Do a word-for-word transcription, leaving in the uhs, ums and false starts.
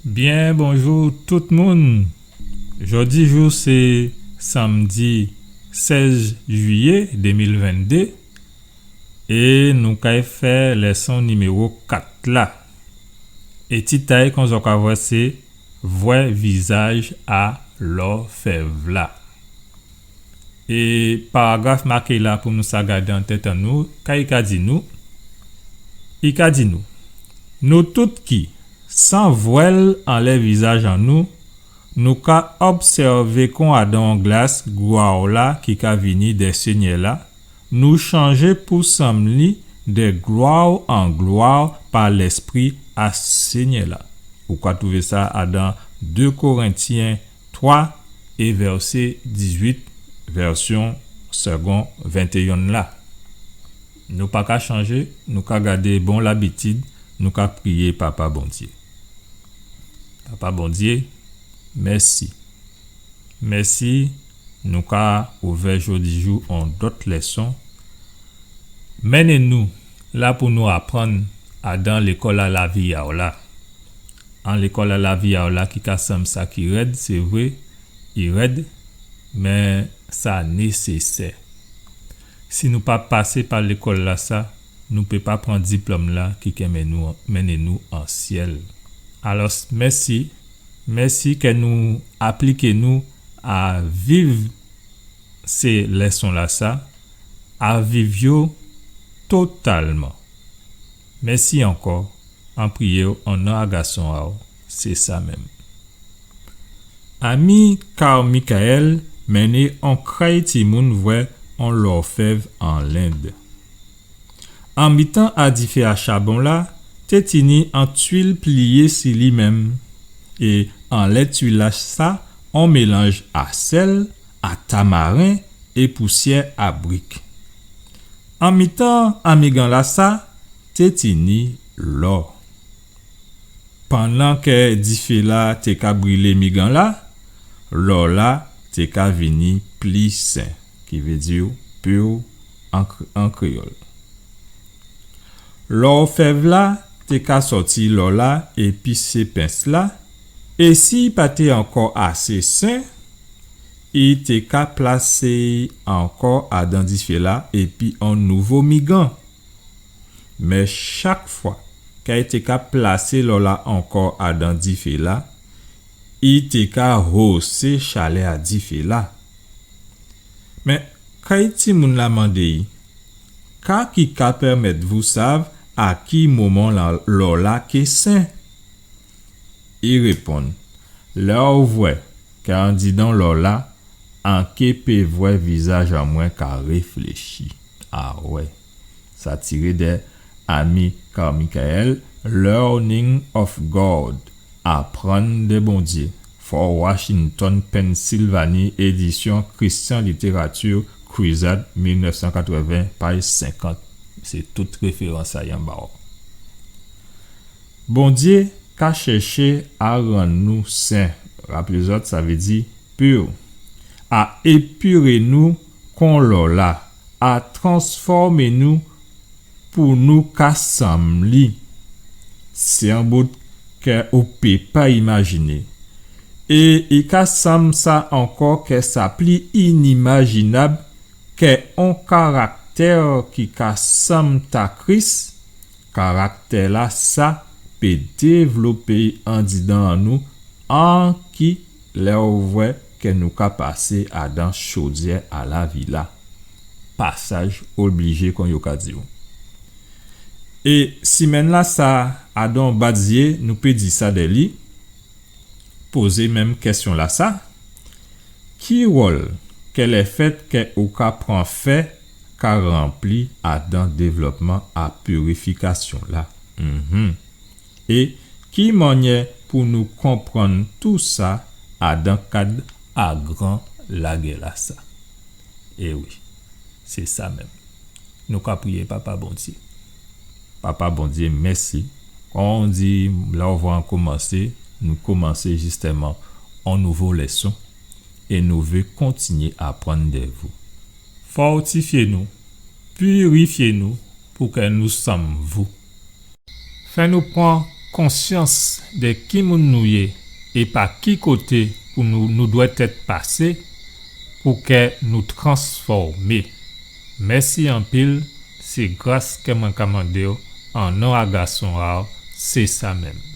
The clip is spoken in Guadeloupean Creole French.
Byen bonjou tout moun. Jòdi jou sé sanmdi sèz jwiyé dé mil venndé é nou kay fè lèson niméwo kat la. É tit a'y, kon zòt ka vwè, sé Vwè vizaj a lòfèv la. É paragraf maké la pou nou sa gadé an tèt an nou, ka i ka di nou, i ka di nou, nou tout ki, san vwèl anlè vizaj an nou, nou ka obsèvé kon adan on glas glwa la ki ka vini dè Sényè la, nou chanjé pou sanm li dè glwa an glwa pa Lèspri a Sényè la. Ou ka twouvé sa adan dé Korentyen twa é vèsé dizwit, vèsyon Segond ventéyen la. Nou pa ka chanjé, nou ka gadé bon labitid, nou ka priyé Papa Bondyé. Papa Bondyé, mèsi. Mèsi, nou ka ouvè jòdi jou on dòt lèson. Mennen nou la pou nou aprann adan lékòl a lavi a'w la. An lékòl a lavi a'w la ki ka sanm sa ki rèd, sé vré, i rèd, mé sa nésésè. Si nou pa pasé pa lékòl la sa, nou pé pa pran diplòm la ki ké mennen nou, mennen nou an syèl. Alòs, mèsi, mèsi kè nou apliké nou a viv sé lèson la sa, a viv yo totalman. Mèsi ankò, an priyé'w an non a gason a'w, sé sa menm. Ami Carl Michael mennen on kray timoun vwè on lòfèv an Lend. An mitan a difé a chabon la, té tini on twil pliyé si li menm, é anlè twil la sa, on mélanj a sèl, a tamaren é pousyè a brik. An mitan a migan la sa, té tini lò. Pandan kè difé la té ka brilé migan la, lò la té ka vini pli sen, ki vé di pur an kr-, an kréyòl. Lòfèv la té ka sòti lò la épi sépens la, é si i pa té ankò asé sen, i té ka plasé ankò adan difé la épi on nouvo migan. Mé chak fwa kè i té ka plasé lò la ankò adan difé la, i té ka hosé chalè a difé la. Mé kay timoun la mandé'y, ka ki ka pèmèt vou sav a ki moman la, lò la ké sen? I réponn, lè ou vwè kè andidan lò la, an ké pé vwè vizaj an mwen ka réfléchi. Awè. Sa tiré dè Ami Carl Michael, Learning of God, Aprann dè Bondyé. Fort Washington, Pennsylvanie, édisyon Christian Littérature, Crusade, mil nèf san katrèven, paj senkant. Sé tout référans sa i anba. Bondyé ka chèché a rann nou sen. Raplé zòt, sa vé di pur. A épiré nou kon lò la, a transfòmé nou pou nou ka sanm li. Sé on bout kè ou pé pa imajiné. É i ka sanm sa ankò kè sa pli inimajinab kè on karaktè ki ka sanm ta Kris, karaktè la sa pé dévlopé andidan an nou anki lè ou vwè kè nou ka pasé adan chodyè a lavi la. Pasaj oblijé, kon yo ka di'w. É simenn la sa, adan on bat zyé, nou pé di sa dè li, pozé menm kèsyon la sa, ki wòl kè lèfèt kè ou ka pran fè ka ranpli adan dévlopman a pirifikasyon la? Mhm. É ki mannyè pou nou konprann tou sa adan kad a gran lagè la sa? É wi, sé sa menm. Nou ka priyé Papa Bondyé. Papa Bondyé, mèsi. Kon ou di, la ou vwè an komansé, nou komansé jistèman on nouvo lèson é nou vé kontinyé aprann dè vou. Fòtifyé nou, pirifyé nou pou kè nou sanm vou. Fè nou pran konsyans de ki moun nou yé é pa ki koté pou nou, nou dwèt èt pasé pou kè nou transfòmé. Mèsi anpil, sé gras kè mwen ka mandé'w an non a Gason a'w, sé sa menm.